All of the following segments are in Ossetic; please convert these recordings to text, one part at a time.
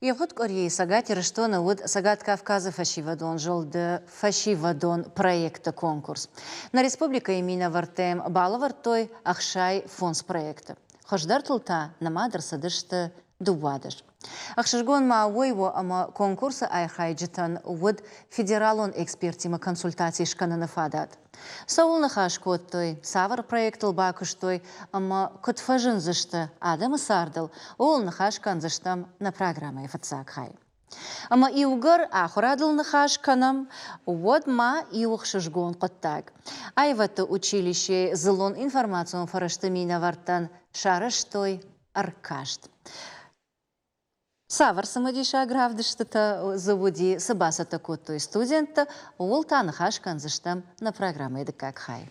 Ивгъуыд къуырийы Цӕгат Ирыстоны уыд Цӕгат Кавказы фӕсивӕдон зылды фӕсивӕдон проекты конкурс. Нӕ республикӕйы минӕвӕрттӕм балӕвӕрдтой 65 проекты. Хуыздӕртыл та нымад ӕрцыдысты 12. Ӕхсызгон ма уый у, ӕмӕ конкурсы архайджытӕн уыд федералон экспертимӕ консультаци скӕныны фадат. Цӕуыл ныхас кодтой, цавӕр проектыл бакуыстой ӕмӕ куыд фӕзындзысты адӕмы цардыл, ууыл ныхас кӕндзыстӕм нӕ программӕйы фыццаг хай. Ӕмӕ иугӕр ахуырадыл ныхас кӕнӕм, уӕд ма иу ӕхсызгон хъуыддаг. Аивӕдты училищейы дзыллон информацион фӕрӕзты минӕвӕрттӕн сарӕзтой ӕркаст. Цавӕр цымыдисаг равдыстытӕ дзы уыди, цы бацӕттӕ кодтой студенттӕ, ууыл та ныхас кӕндзыстӕм нӕ программӕйы дыккаг хайы.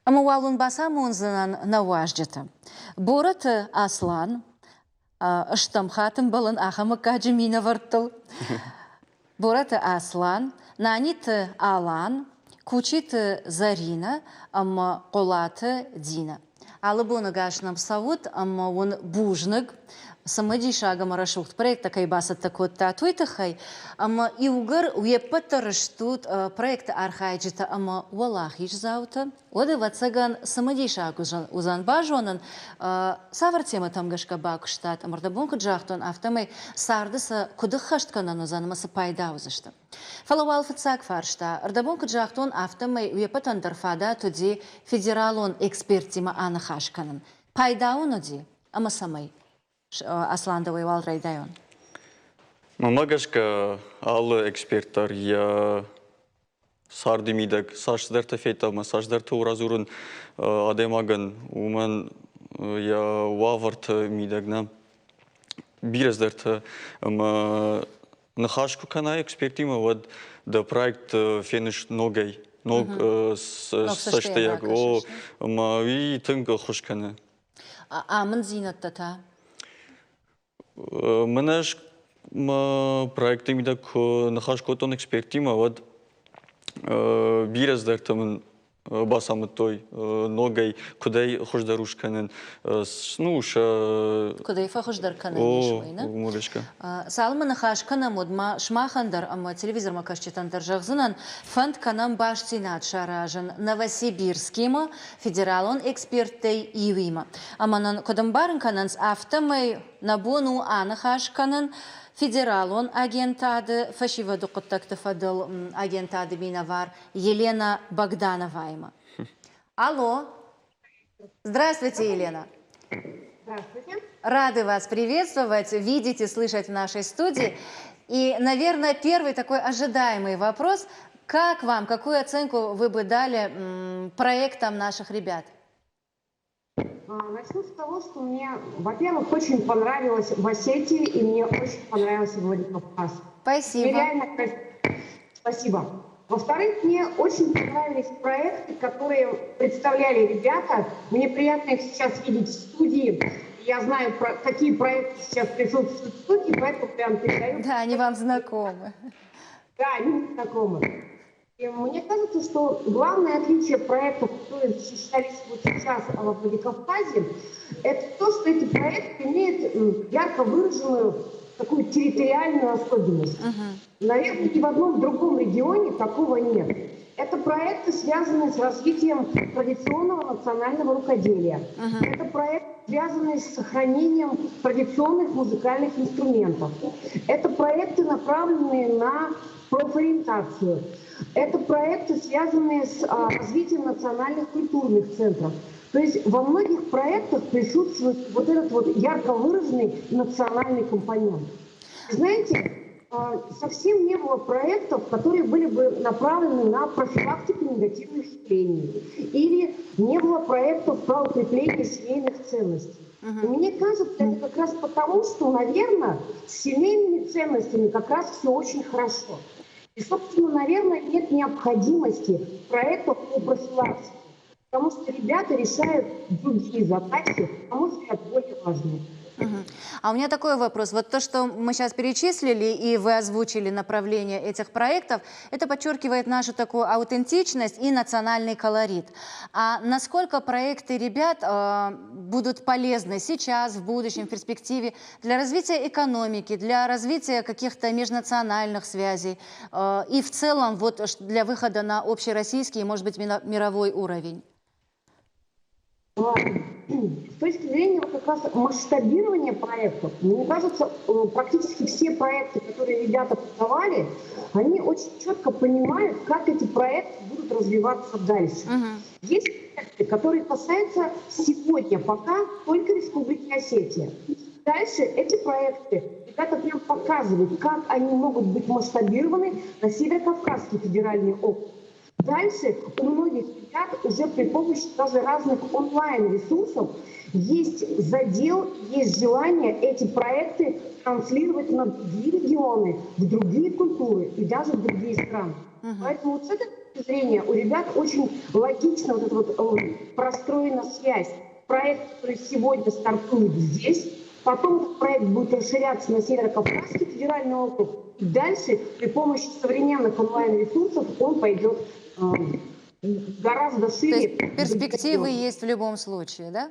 Ӕмӕ уал уын бацамондзынӕн нӕ уазджыты. Бораты Аслан, стӕм хатт ӕмбӕлын ахӕм мыггаджы минӕвӕрттыл. Бораты Аслан, Наниты Алан, Кучиты Заринӕ ӕмӕ Хъуылаты Динӕ. Алы боны гас нӕм цӕут ӕмӕ уын бузныг, цымыдисаг ӕмӕ рӕсугъд проекттӕ кӕй бацӕттӕ кодтат, уый тыххӕй. Ӕмӕ иугӕр уе ппӕт дӕр стут проекты архайджытӕ ӕмӕ уӕлахиздзаутӕ, Уӕд, ӕвӕццӕгӕн, цымыдисаг уыдзӕн базонын, цавӕр темӕтӕм гӕсгӕ бакуыстат ӕмӕ рдӕбон куыд загътон, афтӕмӕй царды сӕ куыд ӕххӕст кӕнӕн уыдзӕн ӕмӕ цы пайда уыдзысты. Фӕлӕ уал фыццаг фарста. Рдӕбон куыд загътон, афтӕмӕй уе ппӕтӕн дӕр фадат уыди федералон эксперттимӕ аныхас кӕнын. Пайда уын уыди ӕмӕ цӕмӕй? Аслан, дӕуӕй уал райдайон. Мӕнмӕ гӕсгӕ, алы эксперт дӕр йӕ царды мидӕг цасдӕртӕ федта ӕмӕ цасдӕртӕ радзурын адӕймагӕн, уымӕн йӕ уавӕрты мидӕг нӕ бирӕ цыдӕртӕ ӕмӕ ныхас куы кӕнай экспертимӕ, уӕд дӕ проект феныс ногӕй, ног цӕстӕй, о, ӕмӕ уый тынг ӕххуыс кӕны. Амынддзинӕдтӕ та? Мӕнӕ ӕз мӕ проекты мидӕг куы ныхас кодтон эксперттимӕ, уӕд бирӕ цыдӕртӕ мын бацамыдтой ногӕй, куыдӕй хуыздӕр ус кӕнын. Ну, сӕ... Куыдӕй фӕхуыздӕр кӕнӕн ис, уый, нӕ? Уымӕ гӕсгӕ. Цалынмӕ ныхас кӕнӕм, уӕд ма сымахӕн дӕр ӕмӕ телевизормӕ кӕсджытӕн дӕр зӕгъдзынӕн, фӕнд кӕнӕм бастдзинад саразын Новосибирскимӕ, федералон эксперттӕй иуимӕ. Ӕмӕ нын куыд ӕмбарын кӕнынц, афтӕмӕй нӕ бон у аныхас кӕнын федералон агентады фӕсивӕды хъуыддӕгты фӕдыл агентады минӕвар Елена Богдановаимӕ. Алло! Здравствуйте, Елена! Здравствуйте. Рады вас приветствовать, видеть и слышать в нашей студии. И, наверное, первый такой ожидаемый вопрос. Как вам, какую оценку вы бы дали проектам наших ребят? Начну с того, что мне, во-первых, очень понравилось в Осетии, и мне очень понравился Владикавказ. Спасибо. Мне реально Спасибо. Во-вторых, мне очень понравились проекты, которые представляли ребята. Мне приятно их сейчас видеть в студии. Я знаю, какие проекты сейчас присутствуют в студии, поэтому прям передаю. Да, они вам знакомы. Да, они знакомы. И мне кажется, что главное отличие проектов, которые защищались вот сейчас во Владикавказе, это то, что эти проекты имеют ярко выраженную такую территориальную особенность. Наверное, ни в одном другом регионе такого нет. Это проекты, связанные с развитием традиционного национального рукоделия. Это проекты, связанные с сохранением традиционных музыкальных инструментов. Это проекты, направленные на профориентацию. Это проекты, связанные с развитием национальных культурных центров. То есть во многих проектах присутствует вот этот вот ярко выраженный национальный компонент. Знаете, совсем не было проектов, которые были бы направлены на профилактику негативных явлений. Или не было проектов про укрепление семейных ценностей. И мне кажется, это как раз потому, что, наверное, с семейными ценностями как раз все очень хорошо. И, собственно, наверное, нет необходимости проектов по профилактике, потому что ребята решают другие задачи, на мой взгляд, более важные. А у меня такой вопрос. Вот то, что мы сейчас перечислили и вы озвучили направление этих проектов, это подчеркивает нашу такую аутентичность и национальный колорит. А насколько проекты ребят будут полезны сейчас, в будущем, в перспективе для развития экономики, для развития каких-то межнациональных связей и в целом вот для выхода на общероссийский и, может быть, мировой уровень? С точки зрения вот как раз масштабирования проектов, мне кажется, практически все проекты, которые ребята подавали, они очень четко понимают, как эти проекты будут развиваться дальше. Есть проекты, которые касаются сегодня пока только Республики Осетия. Дальше эти проекты ребята прям показывают, как они могут быть масштабированы на Северо-Кавказский федеральный округ. Дальше у многих ребят уже при помощи даже разных онлайн-ресурсов есть задел, есть желание эти проекты транслировать на другие регионы, в другие культуры и даже в другие страны. Поэтому вот с этой точки зрения у ребят очень логично вот эта вот простроена связь. Проект, который сегодня стартует здесь, потом этот проект будет расширяться на Северо-Кавказский федеральный округ, и дальше при помощи современных онлайн-ресурсов он пойдет гораздо шире. То есть перспективы есть в любом случае, да?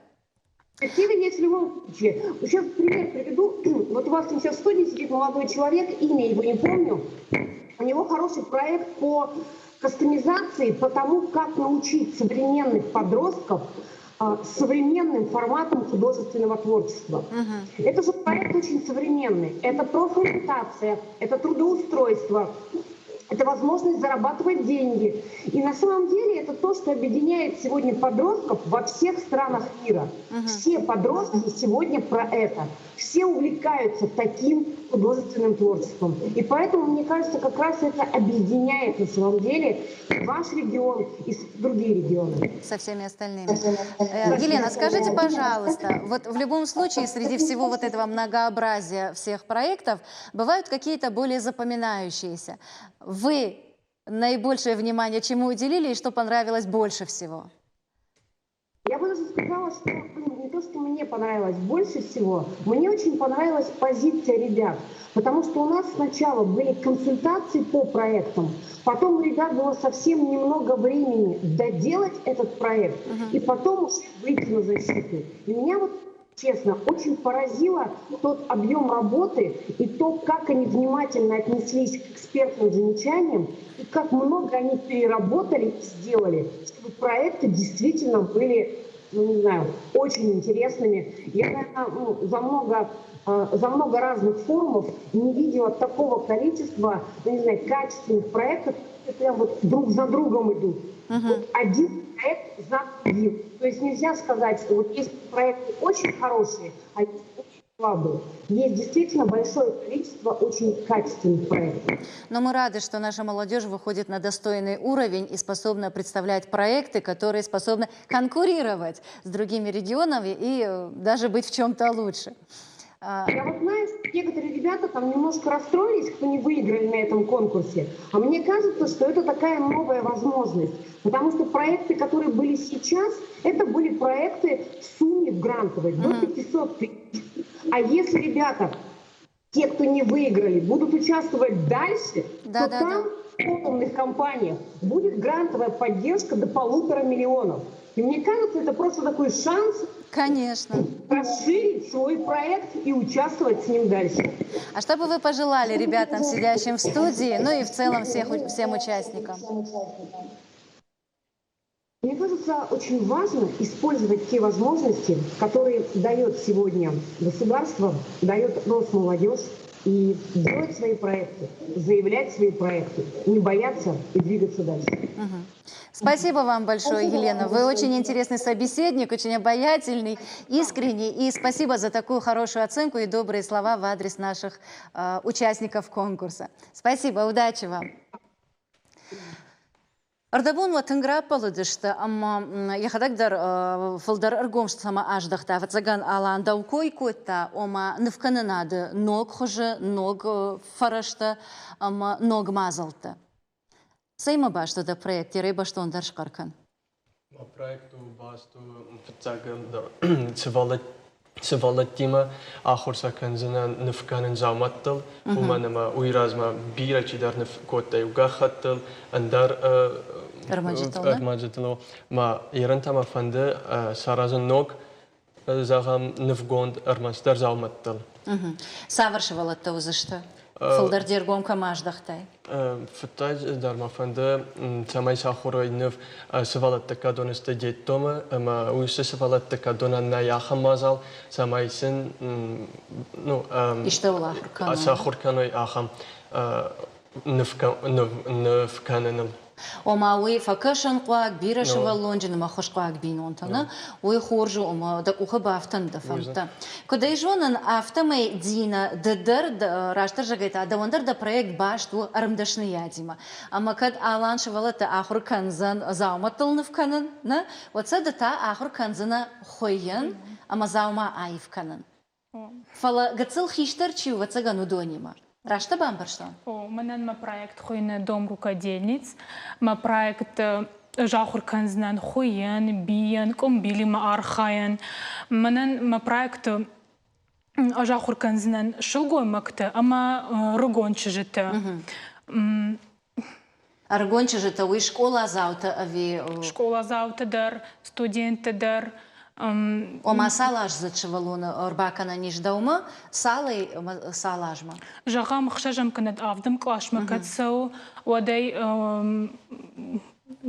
Перспективы есть в любом случае. Сейчас пример приведу. Вот у вас там сейчас в студии сидит молодой человек, имя его не помню. У него хороший проект по кастомизации, по тому, как научить современных подростков современным форматом художественного творчества. Это же проект очень современный. Это профориентация, это трудоустройство, это возможность зарабатывать деньги. И на самом деле это то, что объединяет сегодня подростков во всех странах мира. Все подростки сегодня про это. Все увлекаются таким художественным творчеством. И поэтому, мне кажется, как раз это объединяет на самом деле ваш регион и другие регионы. Со всеми остальными. Елена, скажите, пожалуйста, вот в любом случае среди всего вот этого многообразия всех проектов бывают какие-то более запоминающиеся. Вы наибольшее внимание чему уделили и что понравилось больше всего? Я бы даже сказала, что не то, что мне понравилось больше всего, мне очень понравилась позиция ребят, потому что у нас сначала были консультации по проектам, потом у ребят было совсем немного времени доделать этот проект и потом уже выйти на защиту. И меня вот, честно, очень поразило тот объем работы и то, как они внимательно отнеслись к экспертным замечаниям и как много они переработали и сделали, чтобы проекты действительно были, ну, не знаю, очень интересными. Я, наверное, ну, за много разных форумов не видела такого количества, ну, не знаю, качественных проектов, которые прям вот друг за другом идут. Вот один проект за другим. То есть нельзя сказать, что вот есть проекты очень хорошие, а есть очень слабые. Есть действительно большое количество очень качественных проектов. Но мы рады, что наша молодежь выходит на достойный уровень и способна представлять проекты, которые способны конкурировать с другими регионами и даже быть в чем-то лучше. Я вот знаю, что некоторые ребята там немножко расстроились, кто не выиграли на этом конкурсе. А мне кажется, что это такая новая возможность. Потому что проекты, которые были сейчас, это были проекты в сумме грантовой до 500 тысяч. А если ребята, те, кто не выиграли, будут участвовать дальше, то там в форумных компаниях будет грантовая поддержка до 1,5 миллиона. И мне кажется, это просто такой шанс расширить свой проект и участвовать с ним дальше. А что бы вы пожелали ребятам, сидящим в студии, ну и в целом всем участникам? Мне кажется, очень важно использовать те возможности, которые дает сегодня государство, дает Росмолодежь, и делать свои проекты, заявлять свои проекты, не бояться и двигаться дальше. Спасибо вам большое, Елена. Вы очень интересный собеседник, очень обаятельный, искренний. И спасибо за такую хорошую оценку и добрые слова в адрес наших участников конкурса. Спасибо, удачи вам. Ӕрдӕбон уӕ тынг раппӕлыдысты ӕмӕ йӕхӕдӕг дӕр фылдӕр ӕргом цӕмӕ аздӕхта, ӕвӕццӕгӕн, Алан дӕу кой кодта, ома нывкӕнынады ног хуызы, ног фӕрӕзтӕ ӕмӕ ног мадзӕлттӕ. Цӕимӕ баст у дӕ проект, йӕ бӕстондӕр схъӕр кӕн. Проект у баст у фыццаг сывӕллӕтты. Сывӕллӕттимӕ ахуыр сӕ кӕндзынӕн ныв кӕнын дзаумӕттыл, уымӕн ӕмӕ уый размӕ бирӕ чидӕр ныв кодта иу гӕххӕттыл, ӕндӕр ӕрмӕджытыл. Мӕ ерынтӕ мӕ фӕнды саразын ног, зӕгъӕм, нывгонд ӕрмӕстдӕр дзаумӕттыл. Цавӕр сывӕллӕттӕ уыдзысты? Фылдӕр де ргом кӕмӕ аздӕхтай? Фыццаджыдӕр мӕ фӕнды, цӕмӕй сахуыр ныв сывӕллӕтты кӕдон сты детдомы ӕмӕ уыцы сывӕллӕтты кӕдонӕн нӕй ахӕм мадзал, цӕмӕй сын ну, истӕуыл ахуыр кӕной. Сахуыр кӕной ахӕм ныв кӕныныл. Ома уый фӕкӕсынхъуаг, бирӕ сывӕллонджын ӕмӕ ӕххуысхъуаг бинонтӕ, нӕ? Уый хорз у ӕмӕ дӕ къухы бафтӕн дӕ фӕндтӕ. Куыд ӕй зонын, афтӕмӕй, Динӕ, ды дӕр, растдӕр зӕгъгӕй та, дӕуӕн дӕр дӕ проект баст у ӕрмдӕсныйадимӕ. Ӕмӕ кӕд Алан сывӕллӕтты ахуыр кӕндзӕн дзаумӕттыл ныв кӕнын, нӕ, уӕд сӕ ды та ахуыр кӕндзынӕ хуыйын ӕмӕ дзаума аив кӕнын. Фӕлӕ гыццыл хистӕр чи у, ӕвӕццӕгӕн, уыдонимӕ. Раст дӕ бамбӕрстон? О, мӕнӕн мӕ проект хуыйны Дом рукодельниц. Мӕ проект ӕз ахуыр кӕндзынӕн хуыйӕн, бийӕн, къуымбилимӕ архайӕн. Мӕнӕн мӕ проекты ӕз ахуыр кӕндзынӕн сылгоймӕгты ӕмӕ рыгон чызджыты. Ӕрыгон чызджытӕ уый скъоладзаутӕ ӕви? Скъоладзаутӕ дӕр, студенттӕ дӕр. Ома цал аздзыд сывӕллоны ӕрбакӕнӕн ис дӕумӕ, цалӕй цал азмӕ? Зӕгъӕм, ӕхсӕзӕм кӕнӕ ӕвдӕм къласмӕ кӕд цӕуы, уӕд ӕй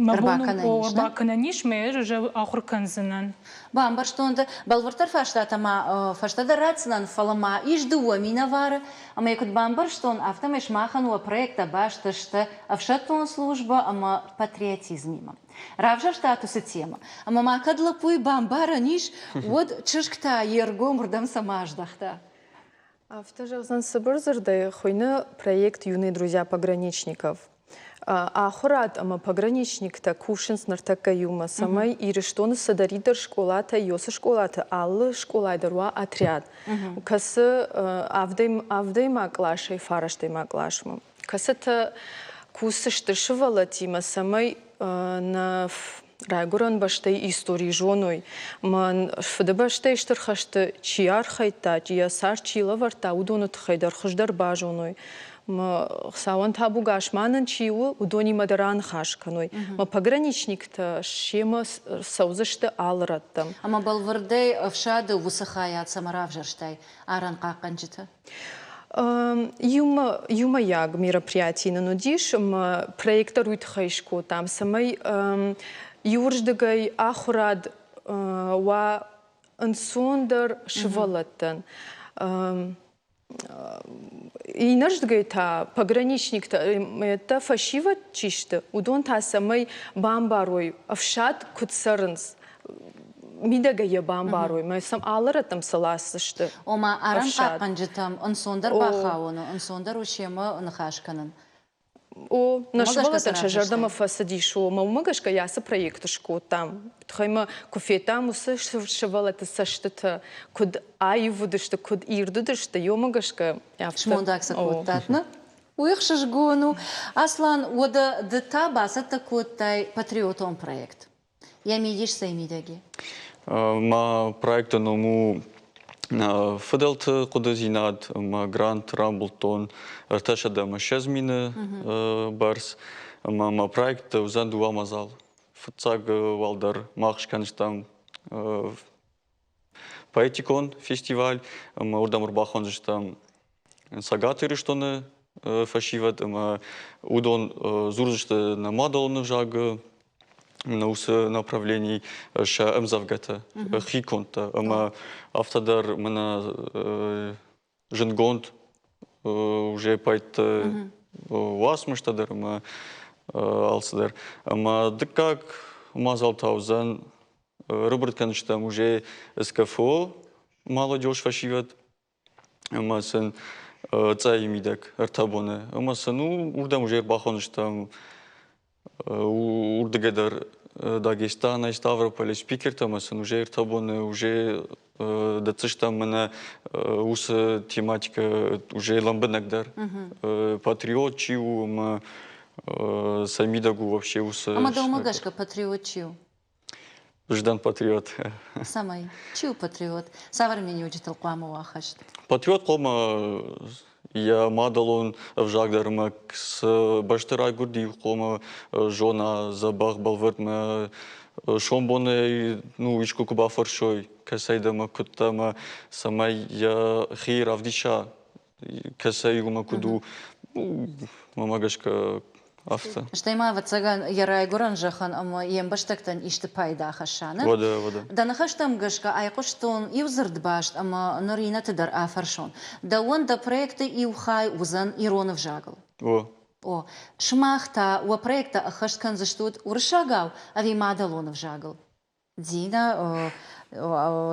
мӕ бон ӕрбакӕнӕн ис, мӕ ӕз ахуыр кӕндзынӕн. Бамбӕрстон дӕ. Бӕлвырддӕр фарстатӕ ма фӕстӕдӕр ратдзынӕн, фӕлӕ ма ис дыууӕ минӕвары, ӕмӕ йӕ куыд бамбӕрстон, афтӕмӕй сымахӕн уӕ проекттӕ баст сты ӕфсӕддон службӕ ӕмӕ патриотизмимӕ. Равзӕрстат уыцы темӕ. Ӕмӕ ма кӕд лӕппуйы бамбарӕн ис, уӕд чызг та йе ргом уырдӕм цӕмӕ аздӕхта? Афтӕ зӕгъдзӕн цыбыр дзырдӕй хуыйны проект «Юные друзья пограничников». Ахуырад ӕмӕ пограничниктӕ кусынц ныртӕккӕ иумӕ, цӕмӕй Ирыстоны цыдӕриддӕр скъолатӕ, уыцы скъолаты алы скъолайы дӕр уа отряд, кӕцы авдӕймаг къласӕй фарӕстӕймаг къласмӕ, кӕцытӕ кусдзысты сывӕллӕттимӕ, цӕмӕй нӕ райгуырӕн бӕстӕйы истори зоной. Мӕн Фыдыбӕстӕйы Стыр хӕсты чи архайдта, йӕ цард чи лӕвӕрдта, уыдоны тыххӕй дӕр хуыздӕр базоной. Мӕ Хуыцауӕн табугас ма нын чи у, уыдонимӕ дӕр аныхас кӕной. Мӕ пограничниктӕ семӕ цӕудзысты алы рӕттӕм. Ӕмӕ бӕлвырдӕй ӕфсады уыцы хайад цӕмӕ равзӕрстай арӕнхъахъхъӕнджыты? Иумӕйаг мероприяти нын уыдис ӕмӕ проект дӕр уый тыххӕй скодтам, цӕмӕй иуырдыгӕй ахуырад уа ӕнцондӕр сывӕллӕттӕн. Иннӕрдыгӕй та пограничниктӕ фӕсивӕд чи сты, уыдон та цӕмӕй бамбарой, ӕфсад куыд цӕрынц, мидӕгӕй йӕ бамбарой, мӕ сӕм алы рӕттӕм цы ласдзысты. Ома арӕнхъахъхъӕнджытӕм ӕнцондӕр бахауын у, ӕнцондӕр у семӕ ныхас кӕнын. О, нӕ сывӕллӕттӕн сӕ зӕрдӕмӕ фӕцыдис, о, мӕ уымӕ гӕсгӕ йӕ ацы проект скодтам. Тыххӕй мӕ куы федтам уыцы сывӕллӕтты цӕстытӕ, куыд аив уыдысты, куыд ирд уыдысты, уымӕ гӕсгӕ афтӕ. Смондаг сӕ кодтат, нӕ? Уый ӕхсызгон у. Аслан, уӕдӕ ды та бацӕттӕ кодтай патриотон проект. Йӕ мидис цӕй мидӕг и? Мӕ проекты ном у Фыдӕлты хъуыдыдзинад ӕмӕ грант рамбылдтон 320 мины бӕрц. Ӕмӕ мӕ проекты уыдзӕн дыууӕ мадзал. Фыццаг уӕлдӕр мах скӕндзыстӕм поэтикон фестиваль ӕмӕ уырдӕм ӕрбахондзыстӕм Цӕгат Ирыстоны фӕсивӕд ӕмӕ уыдон дзурдзысты нӕ мадӕлон ӕвзагы, нӕ уыцы направлений сӕ ӕмдзӕвгӕтӕ, хикондтӕ ӕмӕ афтӕ дӕр мӕнӕ зындгонд уже поэтты уацмыстӕ дӕр ӕмӕ алцыдӕр. Ӕмӕ дыккаг мадзал та уыдзӕн рыбырд кӕндзыстӕм уже СКФО молодежь фӕсивӕд ӕмӕ сын цъайы мидӕг ӕртӕ боны. Ӕмӕ сын уырдӕм уже ӕрбахондзыстӕм уырдыгӕй дӕр Дагестанӕй, Ставрополӕй спикертӕ ӕмӕ сын уже ӕртӕ боны уже дӕтдзыстӕм мӕнӕ уыцы тематикӕ уже лӕмбынӕгдӕр. Патриот чи у ӕмӕ сӕ мидӕг у вообще уыцы... Ӕмӕ дӕумӕ гӕсгӕ патриот чи у? Ӕз дӕн патриот. Цӕмӕй? Чи у патриот? Цавӕр миниуджытыл хъуамӕ уа хӕст? Патриот хъуамӕ йӕ мадӕлон ӕвзаг дӕр ӕмӕ цы бӕсты райгуырди, хъуамӕ зона дзӕбӕх бӕлвырд мӕ сомбонӕй ну, искуы куы бафӕрсой, кӕцӕй дӕ ӕмӕ куыд дӕ ӕмӕ цӕмӕй йӕхи равдиса, кӕцӕй у ӕмӕ куыд у, мӕнмӕ гӕсгӕ афтӕ. Стӕй ма, ӕвӕццӕгӕн, йӕ райгуырӕн зӕххӕн ӕмӕ йе мбӕстӕгтӕн исты пайда хӕсса, нӕ? Уӕдӕ, уӕдӕ. Дӕ ныхӕстӕм гӕсгӕ айхъуыстон иу дзырдбаст ӕмӕ ныр иннӕты дӕр афӕрсон. Дӕуӕн дӕ проекты иу хай уыдзӕн ирон ӕвзагыл. О. О. Сымах та уӕ проекттӕ ӕххӕст кӕндзыстут уырыссагау ӕви мадӕлон ӕвзагыл? Дина,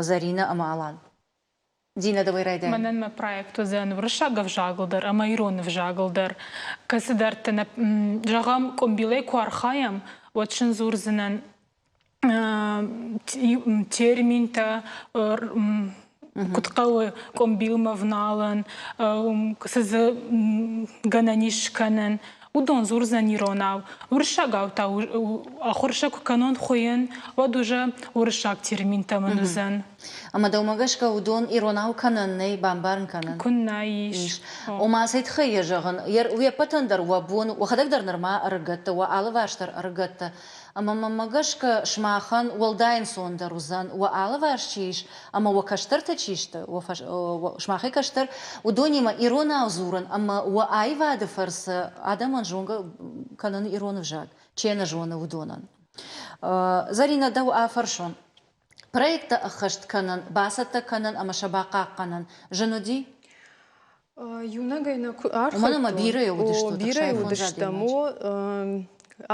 Зарина ӕмӕ Алан. Дина, дӕуӕй райдай. Мӕнӕн мӕ проект уыдзӕн уырыссаг ӕвзагыл дӕр ӕмӕ ирон ӕвзагыл дӕр. Кӕцыдӕрты, зӕгъӕм, къуымбилӕй куы архайӕм, уӕд сын дзурдзынӕн терминтӕ, куыд хъӕуы къуымбилмӕ вналын, цы дзы гӕнӕн ис скӕнын. Уыдон дзурдзӕн иронау. Уырыссагау та ахуыр сӕ куы кӕнон хуыйын, уӕд уже уырыссаг терминтӕ мын уыдзӕн. Ӕмӕ дӕумӕ гӕсгӕ уыдон иронау кӕнӕн нӕй, бамбарын кӕнӕн? Куыннӕ ис. Ома, цӕй тыххӕй йӕ зӕгъын, уе ппӕтӕн дӕр уӕ бон, уӕхӕдӕг дӕр нырма ӕрыгӕттӕ, уӕ алыварс дӕр ӕрыгӕттӕ. Ӕмӕ мӕнмӕ гӕсгӕ сымахӕн уӕлдай ӕнцондӕр уыдзӕн, уӕ алыварс чи ис ӕмӕ уӕ кӕстӕртӕ чи сты, сымахӕй кӕстӕр, уыдонимӕ иронау дзурын ӕмӕ уӕ аивады фӕрцы адӕмӕн зонгӕ кӕнын ирон ӕвзаг, чи нӕ зоны, уыдонӕн. Зӕринӕ, дӕу афӕрсон, Проекттӕ ӕххӕст кӕнын, бацӕттӕ кӕнын ӕмӕ сӕ бахъахъхъӕнын зын уыди? Иунӕгӕй нӕ куы архайдтон. Уымӕн ӕмӕ бирӕ уыдыстут. Бирӕ уыдыстӕм.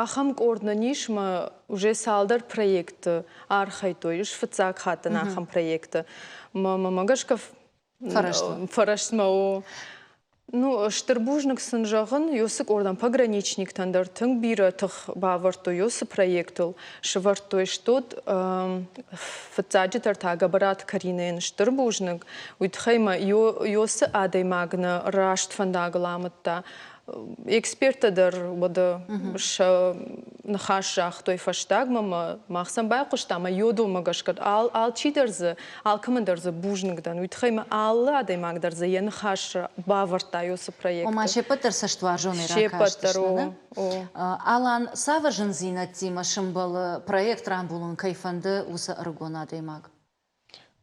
Ахӕм къорд нын ис, мӕ уже цалдӕр проекты архайдтой. Ис фыццаг хатт ахӕм проекты. Мӕ гӕсгӕ фӕрӕстмӕ у. Ну, стыр бузныг сын зӕгъын, Ёсы къордӕн пограничниктӕн дӕр тынг бирӕ тых бавӕрдтой Ёсы проектыл, сывӕрдтой стод фыццаджыдӕр та Гӕбӕраты Каринӕйӕн стыр бузныг, уый тыххӕй ма Ёсы адӕймаг нӕ раст фӕндагыл амыдта. Эксперттӕ дӕр уӕдӕ сӕ ныхас загътой фӕстагмӕ, мах сӕм байхъуыстам, ӕмӕ йодоммӕ гӕсгӕ алчидӕр дзы, алкӕмӕн дӕр дзы бузныг дӕн. Уый тыххӕй мӕ алы адӕймаг дӕр дзы йӕ ныхас бавӕрдта уыцы проекты. Ома се ппӕт дӕр цӕстуарзонӕй ракастысты, Алан, цавӕр зындзинӕдтимӕ сӕмбӕлы проект рамбулын кӕй фӕнды, уыцы ӕрыгон адӕймаг?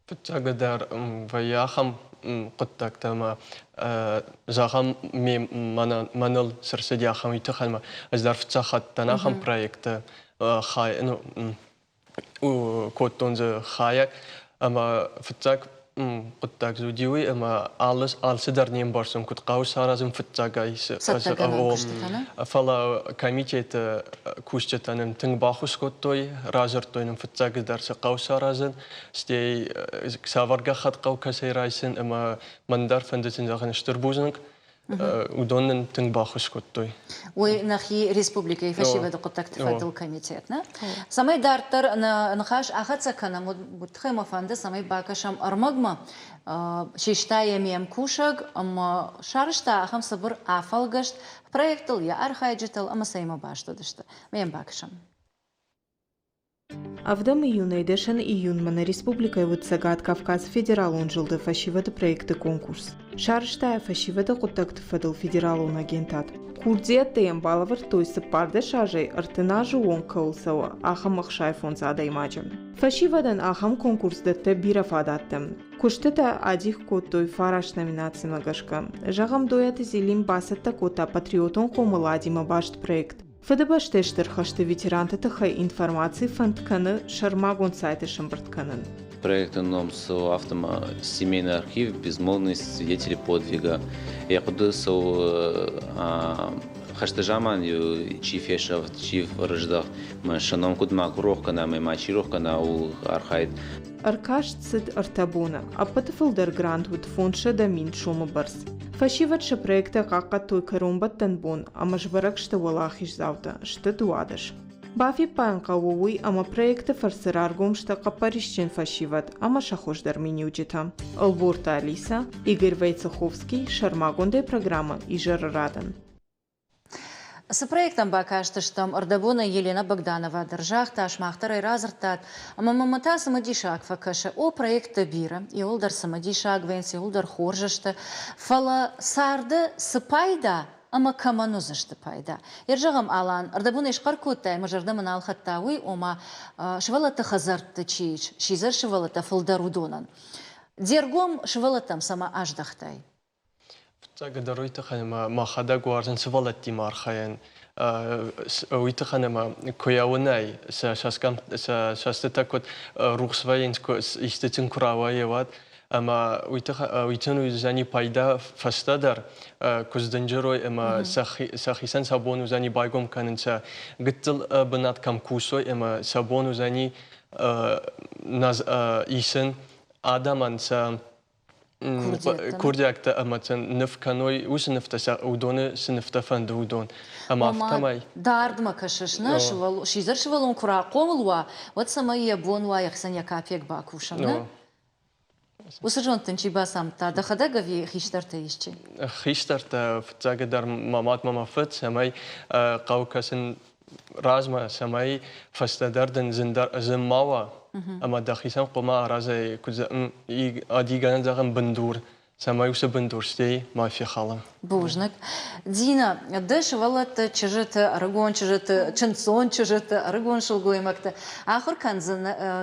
Фыццагдӕр вӕййы ахӕм хъуыддӕгтӕ ӕмӕ зӕгъӕм, мӕныл цы рцыди ахӕм уый тыххӕй ӕмӕ ӕз дӕр фыццаг хатт дӕн ахӕм проекты хай, ну, кодтон дзы хайад ӕмӕ фыццаг хъуыддаг дзы уыди уый, ӕмӕ алы алцыдӕр не мбӕрстон, куыд хъӕуы саразын фыццагӕй. Фӕлӕ комитеты кусджытӕ нын тынг баххуыс кодтой, радзырдтой нын фыццагдӕр цы хъӕуы саразын, стӕй цавӕр гӕххӕтт хъӕуы кӕцӕй райсын ӕмӕ мӕн дӕр фӕндыд сын зӕгъын стыр бузныг. Уыдон нын тынг баххуыс кодтой. Уый нӕхи республикӕйы фӕсивӕды хъуыддӕгты фӕдыл комитет, нӕ? Цӕмӕй дарддӕр нӕ ныхас ахӕццӕ кӕнӕм, уый тыххӕй мӕ фӕнды, цӕмӕй бакӕсӕм ӕрмӕгмӕ. Систа йӕ ме мкусӕг ӕмӕ сарӕзта ахӕм цыбыр афӕлгӕст проектыл, йӕ архайджытыл ӕмӕ цӕимӕ баст уыдысты. Ме йӕм бакӕсӕм. Ӕвдӕм июнӕй дӕсӕн июнмӕ нӕ республикӕйы уыд Цӕгат Кавказы федералон зылды фӕсивӕды проекты конкурс. Сарӕзта йӕ фӕсивӕды хъуыддӕгты фӕдыл федералон агентад. Курдиӕттӕ йӕм балӕвӕрдтой 14 азӕй 30 азы онг кӕуыл цӕуы, ахӕм 65 адӕймаджы. Фӕсивӕдӕн ахӕм конкурс дӕтты бирӕ фадӕттӕ. Куыстытӕ адих кодтой фараст номинацимӕ гӕсгӕ. Зӕгъӕм, Дойаты Зелим бацӕттӕ кодта патриотон хъомыладимӕ баст проект. Фыдыбӕстӕйы Стыр хӕсты ветеранты тыххӕй информаци фӕнд кӕны сӕрмагонд сайты сӕмбырд кӕнын. Проекты ном цӕуы афтӕ ма «Семейный архив. Безмолвные свидетели подвига». Йӕ хъуыды цӕуы хӕсты заман чи фесӕфт, чи рыздӕхт, мӕ сӕ ном куыд ма рох кӕна, ӕмӕ ма чи рох кӕна, ууыл архайд. Ӕркаст цыд ӕртӕ боны. Ӕппӕты фылдӕр грант уыд 500 000 сомы бӕрц. Фӕсивӕд сӕ проекттӕ хъахъхъӕдтой кӕронбӕттӕн бон ӕмӕ сбӕрӕг сты уӕлахиздзаутӕ, сты 12. Бафиппайын хъӕуы уый, ӕмӕ проекты фӕрцы раргом сты хъӕппӕрисджын фӕсивӕд ӕмӕ сӕ хуыздӕр миниуджытӕ. Ӕлборты Алиса, Игорь Войцеховский, сӕрмагондӕй программӕ «Изӕры радӕн». Цы проектӕм бакастыстӕм, ӕрдӕбонӕй Елена Богданова дӕр загъта, сымах дӕр ӕй радзырдтат, ӕмӕ мӕм та цымыдисаг фӕкӕсы. О, проекттӕ бирӕ, иуылдӕр цымыдисаг вӕййынц, иуылдӕр хорз сты, фӕлӕ царды цы пайда ӕмӕ кӕмӕн уыдзысты пайда? Йе зӕгъӕм, Алан, ӕрдӕбонӕй схъӕр кодтай, мӕ зӕрдӕ мын ӕлхӕдта уый, ома сывӕллӕтты хӕдзӕртты чи ис, сидзӕр сывӕллӕттӕ фылдӕр уыдонӕн. Де ргом сывӕллӕттӕм цӕмӕ аздӕхтай? Фыццагыдӕр уый тыххӕй ӕмӕ мӕхӕдӕг уарзын сывӕллӕттимӕ архайын. Уый тыххӕн ӕмӕ куы йӕ уынай, сӕ сӕ цӕстытӕ куыд рухс вӕййынц, куы исты сын куы рауайы, уӕд ӕмӕ уый тыххӕй уый сын уыдзӕни пайда фӕстӕдӕр, куы сдынджыр уой ӕмӕ сӕхицӕн сӕ бон уыдзӕни байгом кӕнын сӕ гыццыл бынат кӕм кусой ӕмӕ сӕ бон уыдзӕни исын адӕмӕн сӕ курдиӕттӕ ӕмӕ сын ныв кӕной, уыцы нывтӕ сӕ уыдоны цы нывтӕ фӕнды, уыдон. Ӕмӕ афтӕмӕй. Дардмӕ кӕсыс, нӕ сидзӕр сывӕллон куы рахъомыл уа, уӕд цӕмӕй йӕ бон уа йӕхицӕн йӕ капек бакусын, нӕ? Уыцы зонд дын чи бацамыдта, дӕхӕдӕг ӕви хистӕртӕ исчи? Хистӕртӕ, фыццагыдӕр мӕ мад мӕ мӕ фыд, цӕмӕй хъӕуы кӕсын размӕ, цӕмӕй фӕстӕдӕр дын зын ма уа, ӕмӕ дӕхицӕн хъуамӕ аразай, куыд адигӕнӕн зӕгъӕм, бындур, цӕмӕй уыцы бындур стӕй ма фехала. Бузныг. Дина, дӕ сывӕллӕттӕ, чызджыты, ӕрыгон чызджыты, чындздзон чызджыты, ӕрыгон сылгоймӕгты ахуыр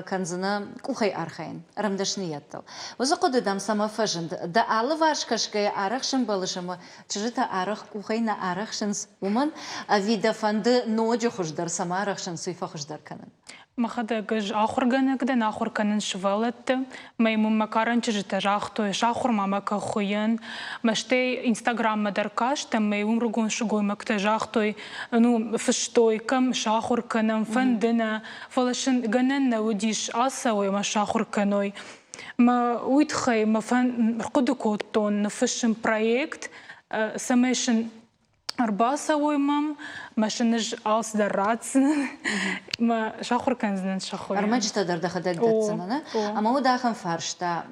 кӕндзынӕ къухӕй архайын ӕрмдӕсныйӕдтыл. Уыцы хъуыды дӕм цӕмӕ фӕзынд? Дӕ алыварс кӕсгӕйӕ арӕх сӕмбӕлыс ӕмӕ чызджытӕ арӕх къухӕй нӕ арӕхсынц, уымӕн ӕви дӕ фӕнды ноджы хуыздӕр цӕмӕ арӕхсынц, уый фӕхуыздӕр кӕнын? Мӕхӕдӕг ӕз ахуыргӕнӕг дӕн, ахуыр кӕнын сывӕллӕтты. Мӕ мын мӕ карӕн чызджытӕ загътой, сахуыр ма мӕ кӕ хуыйӕн. Мӕ стӕй Инстаграммӕ дӕр кастӕн, мӕ уым рыгон сылгоймӕгтӕ загътой, ну, фыстой, кӕм сахуыр кӕнӕм, фӕнды нӕ, фӕлӕ сын гӕнӕн нӕ уыдис ацӕуой ӕмӕ сахуыр кӕной. Мӕ уый тыххӕй мӕ ӕрхъуыды кодтон ныффыссын проект, цӕмӕй сын ӕрбацӕуой мӕм, мӕ сын ӕз алцыдӕр ратдзынӕн, мӕ сахуыр кӕндзынӕн сӕ хуыйӕн. Ӕрмӕджытӕ дӕр дӕхӕдӕг дӕтдзынӕ, нӕ? Ӕмӕ уӕд ахӕм фарста,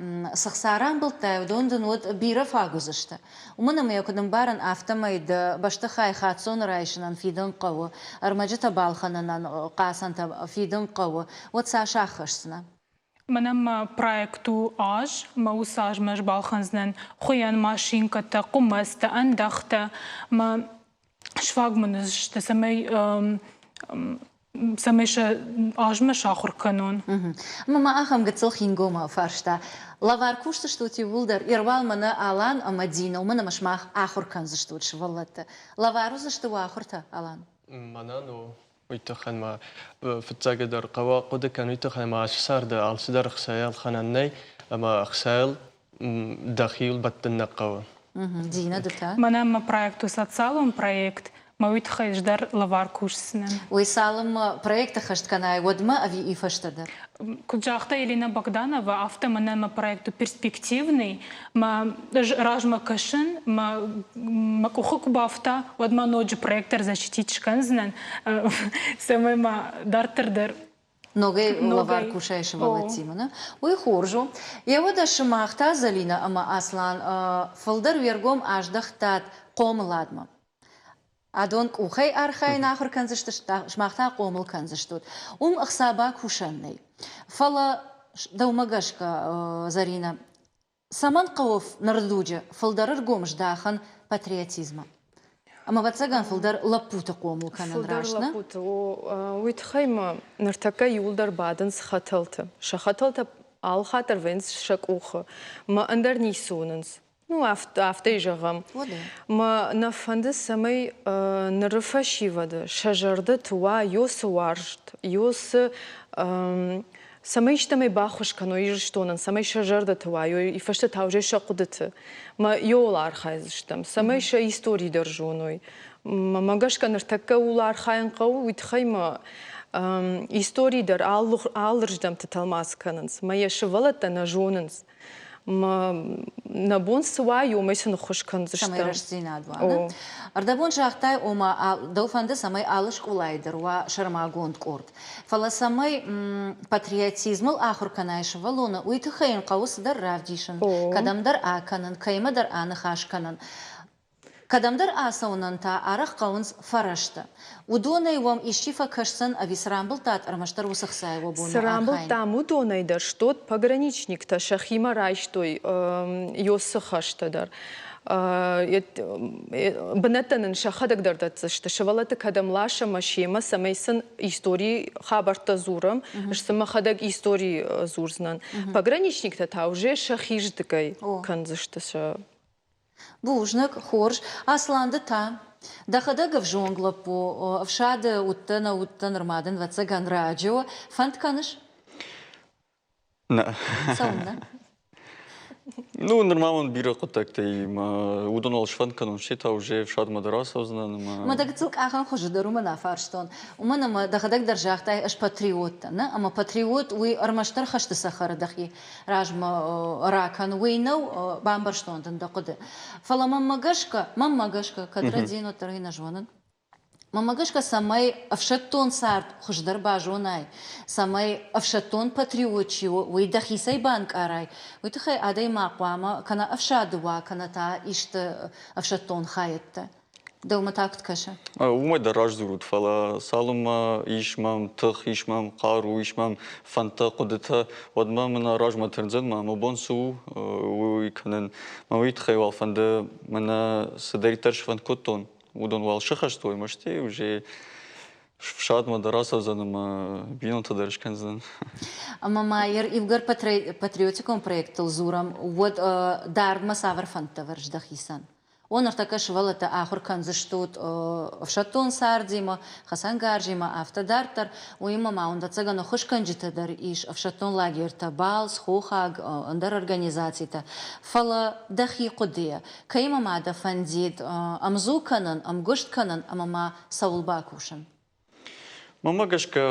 цы хца рамбылдтай, уыдон дын уӕд бирӕ фаг уыдзысты? Уымӕн ӕмӕ йӕ куыд ӕмбарын, афтӕмӕй дӕ бӕстыхай хаццоны райсынӕн фидын хъӕуы, ӕрмӕджытӕ балхӕнынӕн хъацӕнтӕ фидын хъӕуы, уӕд цас аххӕсдзынӕ? Мӕнӕн мӕ проект у аз, мӕ уыцы азмӕ ӕз балхӕндзынӕн хуыйӕн машинкӕтӕ, хъуымӕцтӕ, ӕндӕхтӕ. Мӕ сфаг мын сты, цӕмӕй цӕмӕй сӕ азмӕ сахуыр кӕнон. Ӕмӕ ма ахӕм гыццыл хингомау фарста. Лӕвар кусдзыстут иууылдӕр, Ервал мӕнӕ Алан ӕмӕ Дина, уымӕн ӕмӕ сымах ахуыр кӕндзыстут сывӕллӕтты. Лӕвар уыдзысты уӕ ахуыртӕ, Алан? Мӕнӕн у Уый тыххӕн ма фыццагыдӕр хъӕуы хъуыды кӕнын, уый тыххӕн ӕмӕ ацы царды алцыдӕр ӕхцайӕ ӕлхӕнӕн нӕй ӕмӕ ӕхцайыл дӕхиуыл бӕттын нӕ хъӕуы. Дина, ды та? Мӕнӕн мӕ проект у социалон проект, мӕ уый тыххӕй ӕз дӕр лӕвар кусдзынӕн. Уый цалынмӕ проекты хӕст кӕнай, уӕдмӕ ӕви и фӕстӕдӕр? Куыд загъта Елена Богданова, афтӕ мӕнӕн мӕ проект у перспективный, мӕ ӕз размӕ кӕсын, мӕ мӕ къухы куы бафта, уӕд ма ноджы проект дӕр защитить скӕндзынӕн, цӕмӕй ма дарддӕр дӕр Ногӕй лӕвар кусай сывӕллӕттимӕ, нӕ? Уый хорз у. Йӕ уӕдӕ сымах та, Зӕлинӕ ӕмӕ Аслан, фылдӕр уе ргом аздӕхтат хъомыладмӕ. Адон къухӕй архайын ахуыр кӕндзысты, сымах та хъомыл кӕндзыстут. Уым ӕхца бакусӕн нӕй. Фӕлӕ дӕумӕ гӕсгӕ, Зӕринӕ, Цӕмӕн хъӕуы ныры дуджы фылдӕр ӕргом здахын патриотизмӕ? Ӕмӕ, ӕвӕццӕгӕн, фылдӕр лӕппуты хъомыл кӕнын Фылдӕр раст, нӕ? лӕппуты, о, уый тыххӕй ма ныртӕккӕ иууылдӕр бадынц хӕтӕлты. Сӕ хӕтӕлтӕ алы хатт дӕр вӕййынц сӕ къухы. Мӕ ӕндӕр ницы уынынц. Ну, афтӕ, афтӕ зӕгъӕм. Уӕдӕ. Мӕ нӕ фӕнды, цӕмӕй ныры фӕсивӕды сӕ зӕрдӕты уа ёсы уарзт, ёсы цӕмӕй истӕмӕй баххуыс кӕной Ирыстонӕн, цӕмӕй сӕ зӕрдӕты уайой, и фӕстӕ та уже сӕ хъуыдыты. Мӕ иуыл архайдзыстӕм, цӕмӕй сӕ истори дӕр зоной. Мӕ гӕсгӕ ныртӕккӕ ууыл архайын хъӕуы, уый тыххӕй мӕ истори дӕр алырздӕмты тӕлмац кӕнынц. Мӕ йӕ сывӕллӕттӕ нӕ зонынц. Нӕ бон цы уа, уымӕй сын ӕххуыс кӕндзыстӕм. Цӕмӕй рӕстдзинад уа. Нӕ? Ӕрдӕбон загътай, ома дӕу фӕнды, цӕмӕй алы скъолайы дӕр уа сӕрмагонд къорд. Фӕлӕ цӕмӕй патриотизмыл ахуыр кӕнай сывӕллоны, уый тыххӕй йын хъӕуы цыдӕр равдисын, кӕдӕмдӕр акӕнын, кӕимӕдӕр аныхас кӕнын. Кӕдӕмдӕр ацӕуынӕн та арӕх хъӕуынц фӕрӕзтӕ. Уыдонӕй уӕм исчи фӕкӕсдзӕн ӕви цы рамбылдтат, ӕрмӕстдӕр уыцы хцайы уӕ бон у Цы архайын? рамбылдтам, уыдонӕй дӕр стот пограничниктӕ сӕхимӕ райстой Йосы хӕстӕ дӕр. Бынӕттӕ нын сӕхӕдӕг дӕр дӕтдзысты. Сывӕллӕтты кӕдӕм ласӕм ӕмӕ семӕ, цӕмӕй сын историйы хабӕрттӕ дзурӕм, сын мӕхӕдӕг истори дзурдзынӕн. Пограничниктӕ та уже сӕхи рдыгӕй кӕндзысты сӕ Бузныг, хорз. Аслан, ды та? Дӕхӕдӕг ӕвзонг лӕппу, ӕфсады уыдтӕ, нӕ уыдтӕ, нырма дын, ӕвӕццӕгӕн, раджы у. Фӕнд кӕныс? Нӕ. Цӕуылнӕ? Ну, нырма мын бирӕ хъуыддӕгтӕ и, мӕ уыдон уал сфӕнд кӕнон, стӕй та уже ӕфсадмӕ дӕр ацӕудзынӕн ӕмӕ... Мӕ дӕ гыццыл къахӕн хуызы дӕр уымӕн афарстон. Уымӕн ӕмӕ дӕхӕдӕг дӕр загътай, ӕз патриот дӕн, нӕ? Ӕмӕ патриот уый ӕрмӕстдӕр хӕсты цӕхӕры дӕхи размӕ ракӕн, уый нӕу, бамбӕрстон дын дӕ хъуыды. Фӕлӕ мӕнмӕ гӕсгӕ, мӕнмӕ гӕсгӕ, кӕд рӕдзин, уӕддӕр ӕй нӕ зонын, мӕнмӕ гӕсгӕ, цӕмӕй ӕфсӕддон цард хуыздӕр базонай, цӕмӕй ӕфсӕддон патриот чи у, уый дӕхицӕй банкъарай, уый тыххӕй адӕймаг хъуамӕ кӕнӕ ӕфсады уа, кӕнӕ та исты ӕфсӕддон хайӕдтӕ. Дӕумӕ та куыд кӕсы? Уымӕй дӕр раздзурут, фӕлӕ цалынмӕ ис мӕм тых, ис мӕм хъару, ис мӕм фӕндтӕ, хъуыдытӕ, уӕдмӕ мын размӕ тырндзӕн, мӕ мӕ бон цы у, уый кӕнын. Мӕ уый тыххӕй уал фӕнды мӕнӕ цыдӕриддӕр сфӕнд кодтон, уыдон уал сыхӕст уой, мӕ стӕй уже фсадмӕ дӕр ацӕудзӕн ӕмӕ бинонтӕ дӕр скӕндзӕн. Ӕмӕ ма иугӕр патриотикон проекттыл дзурӕм, уӕд дардмӕ цавӕр фӕндтӕ вӕрыс дӕхицӕн? О, ныртӕккӕ сывӕллӕттӕ ахуыр кӕндзыстут ӕфсӕддон цардимӕ, хӕцӕнгарзимӕ, афтӕ дарддӕр. Уыимӕ ма уын, ӕвӕццӕгӕн, ӕххуысгӕнджытӕ дӕр ис, ӕфсӕддон лагертӕ, балц, хохаг, ӕндӕр организацитӕ. Фӕлӕ дӕхи хъуыдыйӕ, кӕимӕ ма дӕ фӕндид ӕмдзу кӕнын, ӕмгуыст кӕнын ӕмӕ ма цӕуыл бакусын? Мӕнмӕ гӕсгӕ,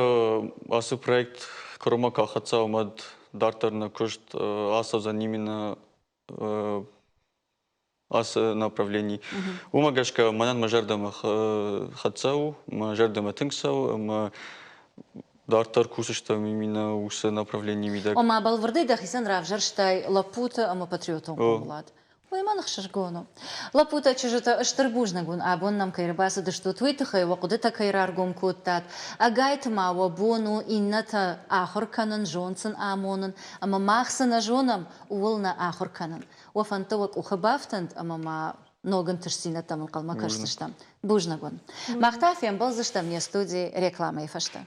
ацы проект кӕронмӕ куы ахӕццӕ, уӕд дарддӕр нӕ куыст ацӕудзӕн именно ацы направлений. Уымӕ гӕсгӕ мӕнӕн мӕ зӕрдӕмӕ хӕццӕ у, мӕ зӕрдӕмӕ тынг цӕуы ӕмӕ дарддӕр кусыстӕм именно уыцы направленийы мидӕг. Ома бӕлвырдӕй дӕхицӕн равзӕрстай лӕппуты ӕмӕ патриотон хъомылад. Уый мӕн ӕхсызгон у. Лӕппутӕ, чызджытӕ, стыр бузныг уын, абон нӕм кӕй ӕрбацыдыстут, уый тыххӕй уӕ хъуыдытӕ кӕй раргом кодтат. Ӕгайтма уӕ бон у иннӕтӕ ахуыр кӕнын, зонд сын амонын, ӕмӕ мах цы нӕ зонӕм, ууыл нӕ ахуыр кӕнын. Уӕ фӕндтӕ уӕ къухы бафтӕнт ӕмӕ ма ног ӕнтыстдзинӕдтӕм ӕнхъӕлмӕ кӕсдзыстӕм. Бузныг уын. Мах та фембӕлдзыстӕм не студийы рекламӕйы фӕстӕ.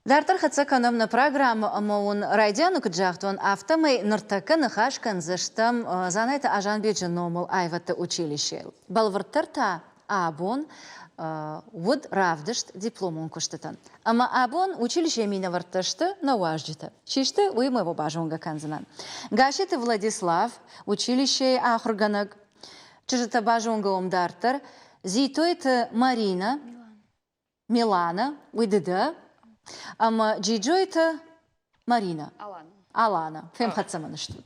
Дарддӕр хӕццӕ кӕнӕм нӕ программӕ ӕмӕ уын райдианы куыд загътон, афтӕмӕй ныртӕккӕ ныхас кӕндзыстӕм Дзанайты Азанбеджы номыл аивӕдты училищейыл. Бӕлвырддӕр та абон уыд равдыст дипломон куыстытӕн. Ӕмӕ абон училищейы минӕвӕрттӕ сты нӕ уазджытӕ. Чи сты, уыимӕ уӕ базонгӕ кӕндзынӕн. Гасситы Владислав, училищейы ахуыргӕнӕг. Чызджытӕ базонгӕ уӕм дарддӕр. Зитойты Маринӕ, Милана, уый ды дӕ? Ӕмӕ Джиджойты Марина. Алана. Алана. Фемхӕццӕ мын стут.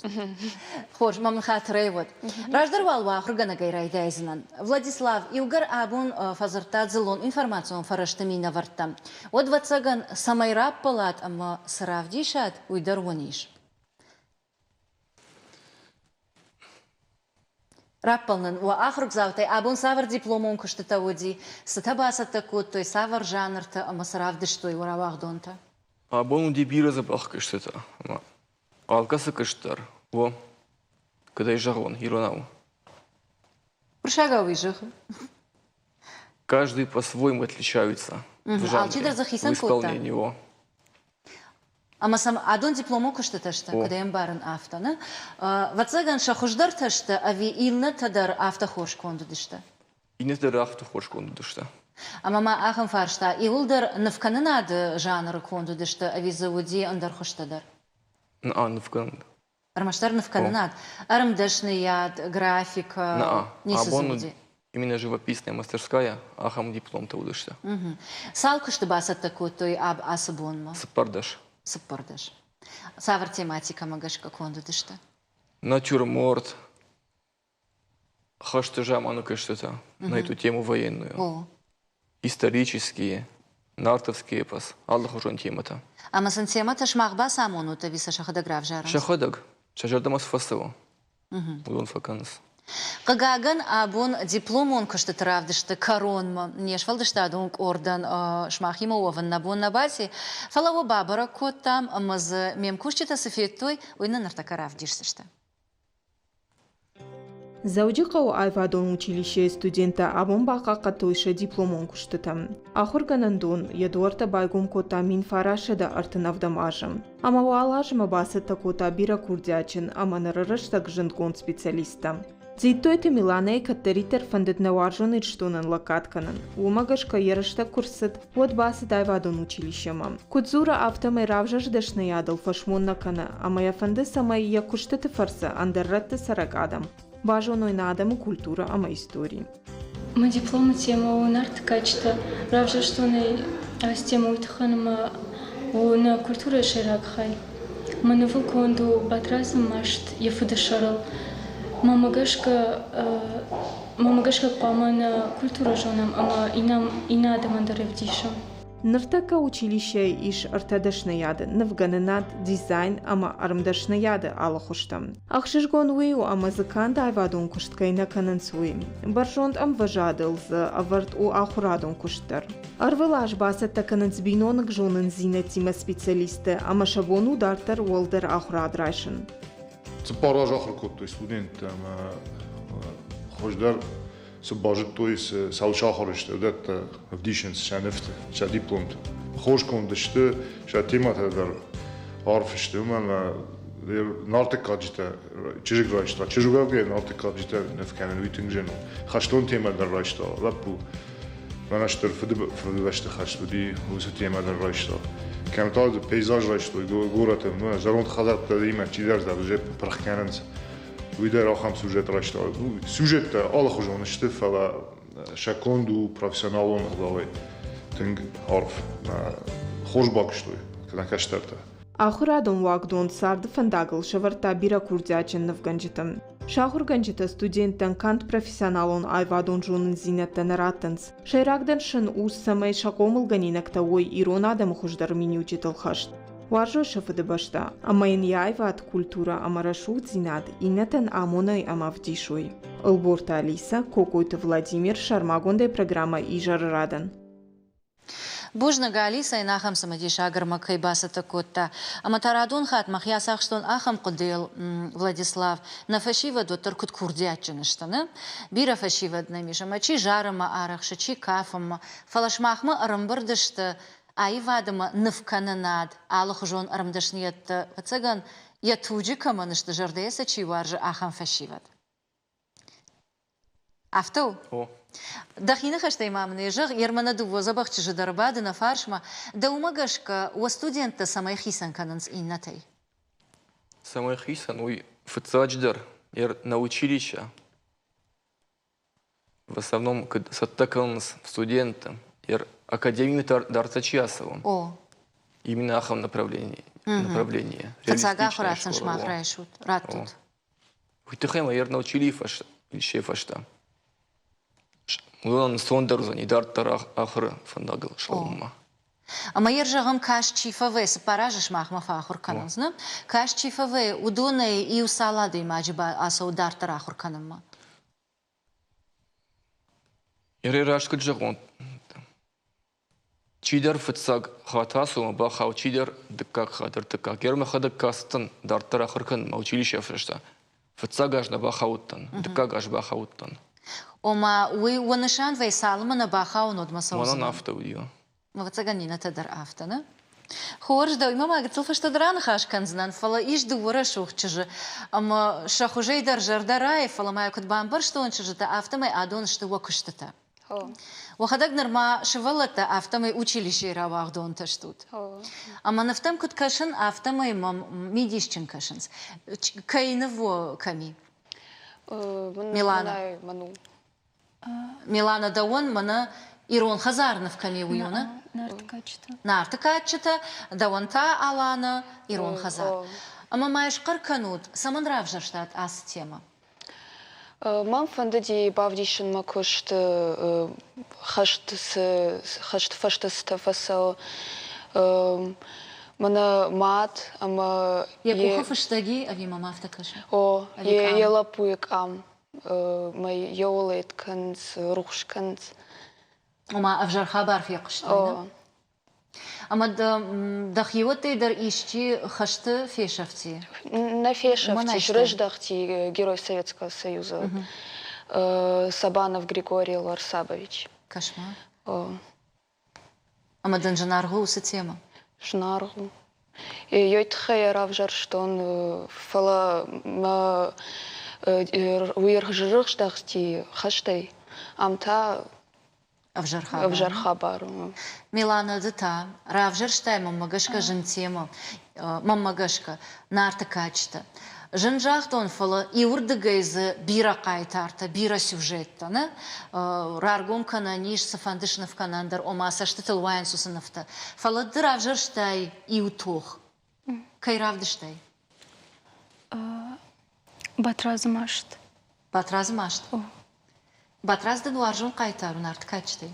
Хорз, мӕ мын хатырӕй уӕд. Раздӕр уал уӕ ахуыргӕнӕгӕй райдайдзынӕн. Владислав, иугӕр абон фӕдзырдта дзыллон информацион фӕрӕзты минӕвӕрттӕм, уӕд, ӕвӕццӕгӕн, цӕмӕй раппӕлат ӕмӕ цы равдисат, уый дӕр уын ис. Раппӕл нын, уӕ ахуырдзаутӕй абон цавӕр дипломон куыстытӕ уыди, цытӕ бацӕттӕ кодтой, цавӕр жанртӕ ӕмӕ цы равдыстой уӕ рауагъдонтӕ? Абон уыди бирӕ дзӕбӕх куыстытӕ ӕмӕ алкӕцы куыст дӕр у, куыд ӕй зӕгъон, иронау. Уырыссагау уый зӕгъы. Каждый по-своему отличаются в жанре, Алчидӕр дзы хицӕн в исполнении его. Ӕмӕ сӕм адон дипломон куыстытӕ сты, куыд ӕй ӕмбарын, афтӕ, нӕ? Ӕвӕццӕгӕн, сӕ хуыздӕртӕ сты ӕви иннӕтӕ дӕр афтӕ хорз конд уыдысты? Иннӕтӕ дӕр афтӕ хорз конд уыдысты. Ӕмӕ ма ахӕм фарста, иуылдӕр нывкӕнынады жанры конд уыдысты ӕви дзы уыди ӕндӕр хуызтӕ дӕр? Нывкӕнынад. Ӕрмӕстдӕр нывкӕнынад, ӕрмдӕсныйад, графикӕ, ницы дзы уыди? Именно живописная мастерская ахӕм дипломтӕ уыдысты. Цал куысты бацӕттӕ кодтой ацы бонмӕ? 14. 14. Цавӕр тематикӕмӕ гӕсгӕ конд уыдысты? Натюрморт, хӕсты заманы куыстытӕ на эту тему военную. Исторические, нартовский эпос, алыхуызон темӕтӕ. Ӕмӕ сын темӕтӕ сымах бацамонут ӕви сӕ сӕхӕдӕг равзарынц? Сӕхӕдӕг. Сӕ зӕрдӕмӕ цы фӕцӕуы, уыдон фӕкӕнынц. Хъыгагӕн, абон дипломон куыстыты равдысты кӕронмӕ не сфӕлдыстадон къордӕн сымахимӕ уӕвын нӕ бон нӕ баци, фӕлӕ уӕ бабӕрӕг кодтам ӕмӕ дзы ме мкусджытӕ цы федтой, уый нын ныртӕккӕ равдисдзысты. Дзӕуджыхъӕуы аивадон училищейы студенттӕ абон бахъахъхъӕдтой сӕ дипломон куыстытӕ. Ахуыргӕнӕндон йӕ дуӕрттӕ байгом кодта 1937 азы. Ӕмӕ уал азмӕ бацӕттӕ кодта бирӕ курдиатджын ӕмӕ ныры рӕстӕг зындгонд специалисттӕ. Дзиттойты Миланӕйы кӕддӕриддӕр фӕндыд нӕ уарзон Ирыстонӕн лӕггад кӕнын. Уымӕ гӕсгӕ йӕ рӕстӕг куы рцыд, уӕд бацыд аивадон училищемӕ. Куыд дзуры, афтӕмӕй равзӕрст дӕсныйадыл фӕсмон нӕ кӕны ӕмӕ йӕ фӕнды, цӕмӕй йӕ куыстыты фӕрцы ӕндӕр рӕтты цӕрӕг адӕм базоной нӕ адӕмы культурӕ ӕмӕ истори. Мӕ дипломы темӕ у Нарты кадджытӕ. Равзӕрстон ӕй ацы темӕ уый тыххӕн ӕмӕ у нӕ культурӕйы сӕйраг хай. Мӕ нывыл конд у Батрадзы маст йӕ фыды сӕрыл. Мӕнмӕ гӕсгӕ, мӕнмӕ гӕсгӕ хъуамӕ нӕ культурӕ зонӕм ӕмӕ иннӕ адӕмӕн дӕр ӕвдисӕм. Ныртӕккӕ училищӕйы ис ӕртӕ дӕсныйады – нывгӕнынад, дизайн ӕмӕ ӕрмдӕсныйады алы хуызтӕ. Ӕхсызгон уый у, ӕмӕ дзы канд аивадон куыст кӕй нӕ кӕнынц, уый. Бӕрзонд ӕмвӕзадыл дзы ӕвӕрд у ахуырадон куыст дӕр. Ӕрвылаз бацӕттӕ кӕнынц биноныг зонындзинӕдтимӕ специалистты ӕмӕ сӕ бон у дарддӕр уӕлдӕр ахуырад райсын. Цыппар аз ахуыр кодтой студенттӕ ӕмӕ хуыздӕр цы базыдтой, цы цал сахуыр сты, уыдӕттӕ ӕвдисынц сӕ нывты, сӕ дипломты. Хорз конд сты, сӕ темӕтӕ дӕр арф сты, уымӕн ӕмӕ Нарты кадджытӕ чызг райста. Чызг уӕвгӕйӕ Нарты кадджытӕ ныв кӕнын уый тынг зын у. Хӕстон темӕ дӕр райста лӕппу. Мӕнӕ стыр Фыдыбӕсты хӕст уыди, уыцы темӕ дӕр райста. Кӕм та пейзаж райстой горӕты, зӕронд хӕдзӕрттӕ имӕ чидӕр дӕр пырх кӕнынц. Уый дӕр ахӕм сюжет райста. Сюжеттӕ алыхуызон сты, фӕлӕ сӕ конд у профессионалон ӕгъдауӕй тынг арф. Хорз бакуыстой нӕ кӕстӕртӕ. Ахуырадон уагдон царды фӕндагыл сӕвӕрдта бирӕ курдиатджын нывгӕнджыты. Сӕ ахуыргӕнджытӕ студенттӕн канд профессионалон аивадон зонындзинӕдтӕ нӕ раттынц. Сӕйрагдӕр сын у, цӕмӕй сӕ хъомылгӕнинӕгтӕ уой ирон адӕмы хуыздӕр миниуджытыл хӕст. Уарзой сӕ фыдыбӕстӕ ӕмӕ йын йӕ аивад, культурӕ ӕмӕ рӕсугъддзинад иннӕтӕн амоной ӕмӕ ӕвдисой. Ӕлборты Алисӕ, Кокойты Владимир, сӕрмагондӕй программӕ Изӕры радӕн. Бузныг, Алисӕ йын ахӕм цымыдисаг ӕрмӕг кӕй бацӕттӕ кодта. Ӕмӕ та радон хатт мӕхи ацахстон ахӕм хъуыдыйыл, Владислав, нӕ фӕсивӕд уӕддӕр куыд курдиатджын сты, нӕ? Бирӕ фӕсивӕд нӕм ис, ӕмӕ чи зарынмӕ арӕхсы, чи кафынмӕ, фӕлӕ сымахмӕ ӕрӕмбырд сты аивад ӕмӕ нывкӕнынад, алыхуызон ӕрмдӕсныйӕдтӕ, ӕвӕццӕгӕн, йӕ туджы кӕмӕн сты, зӕрдӕйӕ сӕ чи уарзы, ахӕм фӕсивӕд. Афтӕ у? О. Дӕхи ныхӕстӕй ма мын зӕгъ, Ермана дыууӕ дзӕбӕх чызджы дӕр бады нӕ фарсмӕ. Дӕумӕ гӕсгӕ, уӕ студенттӕ цӕмӕй хицӕн кӕнынц иннӕтӕй? Цӕмӕй хицӕн, уый фыццаджыдӕр нӕ училище в основном куыд цӕттӕ кӕнынц студенттӕ, академимӕ дӕр чи ацӕуы. О. Именно ахӕм направление. направление. Фыццаг ахуырад сын сымах райсут, раттут. Уый тыххӕй ма ер научили фӕстӕ фӕстӕ. Уыдон ӕнцондӕр уыдзӕни дарддӕр ахуыры фӕндагыл слӕууынмӕ. Ӕмӕ йӕ зӕгъӕм, каст чи фӕвӕййы, цыппар азы сымахмӕ фӕахуыр кӕнынц, нӕ? Каст чи фӕвӕййы, уыдонӕй иу цал адӕймаджы ацӕуы дарддӕр ахуыр кӕнынмӕ? Ере раст куыд зӕгъон, Чидӕр фыццаг хатт ацу ӕмӕ бахау, чидӕр дыккаг хатт, ӕртыккаг. Йе мӕхӕдӕг кастӕн дарддӕр ахуыр кӕнынмӕ училище фӕстӕ. Фыццаг аз нӕ бахаудтӕн, дыккаг аз бахаудтӕн. Ома, уый уӕ нысан вӕййы, цалынмӕ нӕ бахауын, уӕдмӕ цӕудзынӕ? Мӕнӕн афтӕ уыди. Ӕвӕццӕгӕн, иннӕтӕ дӕр афтӕ, нӕ? Хорз, дӕуимӕ ма гыццыл фӕстӕдӕр аныхас кӕндзынӕн, фӕлӕ ис дыууӕ рӕсугъд чызджы, ӕмӕ сӕ хуызӕй дӕр зӕрдӕ райы, фӕлӕ ма йӕ куыд бамбӕрстон чызджытӕ, афтӕмӕй адон сты уӕ куыстытӕ. Уӕхӕдӕг нырма сывӕллӕттӕ, афтӕмӕй училищейы рауагъдонтӕ стут. Ӕмӕ нывтӕм куыд кӕсын, афтӕмӕй мӕм мидисджын кӕсынц. Кӕй ныв у кӕм и? Милана. Милана, дӕуӕн мӕнӕ ирон хӕдзар ныв кӕм и, уый у, нӕ? Нарты кадджытӕ. Нарты кадджытӕ, дӕуӕн та, Алана, ирон хӕдзар. Ӕмӕ ма схъӕр кӕнут, цӕмӕн равзӕрстат ацы темӕ? Мӕн фӕндыди бавдисын мӕ куыст хӕсты цы хӕсты фӕстӕ цытӕ фӕцӕуы. Мӕнӕ мад ӕмӕ Йӕ къухы фыстӕги ӕви мӕм афтӕ кӕсы? О, йӕ лӕппуйы къам мӕ йӕ уӕлӕт кӕнынц, рухс кӕнынц. Ома ӕвзӕр хабар фехъуыстай, нӕ? Ӕмӕ дӕ хиуӕттӕй дӕр исчи хӕсты фесӕфти? Нӕ фесӕфти, срыздӕхти Герой Советского Союза Сабанов Григорий Ларсабович. Кошмар. Ӕмӕ дын зынаргъ у уыцы темӕ? Зынаргъ у. Ёй тыххӕй йӕ равзӕрстон, фӕлӕ мӕ уый рыздӕхти хӕстӕй. Ам та ӕвзӕр хабар. Ӕвзӕр хабар у. Милана, ды та равзӕрстай мӕнмӕ гӕсгӕ зын темӕ, мӕнмӕ гӕсгӕ, Нарты кадджытӕ. Зын загътон, фӕлӕ иуырдыгӕй дзы бирӕ хъайтартӕ, бирӕ сюжеттӕ, нӕ? Раргом кӕнӕн ис цыфӕнды сныв кӕнӕн дӕр, ома цӕстытыл уайынц уыцы нывтӕ. Фӕлӕ ды равзӕрстай иу тох. Кӕй равдыстай? Батрадзы маст. Батрадзы маст? Батрадз дын уарзон хъайтар у Нарты кадджытӕй?